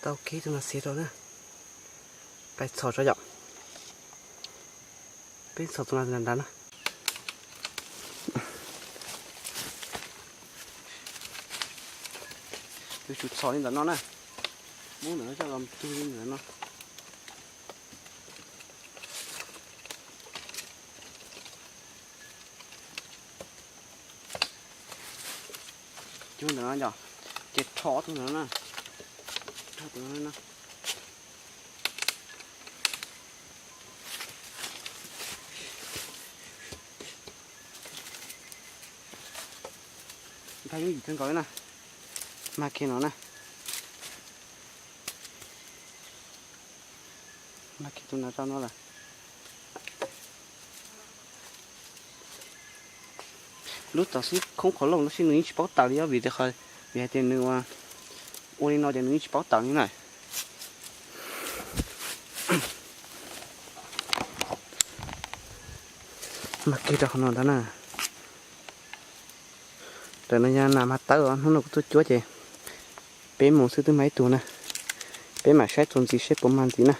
Tau kiag tus no xiav rau na. Pais txhom tso yom. Peb txhom tus no nrad na. Yuav tsum txhom li ntawm no na. Muab ntawm no coj los tug li ntawm no. Cug ntawm no yom, ces rho ob tug ntawm no na. Rho tus no na. Ntag, yooj yim kawg nkaus li na. Mag kiag no na. Mag kiag tus no rau no lawm. Lub tom xib khoob qhov looj no xwb nws yeej tsis paub tawm li os, vim tias qhov, vim hais tias nws ua, ua li no ces nws yeej tsis paub tawm li na. Mag kiag rau qhov no ntag na. Ntawm no yog nas mag tawb os, hnub no kuv tuaj cuab ces peb mus xwb twb mag ib tug na. Peb mam saib txuas ntxiv seb puas mag ntxiv na.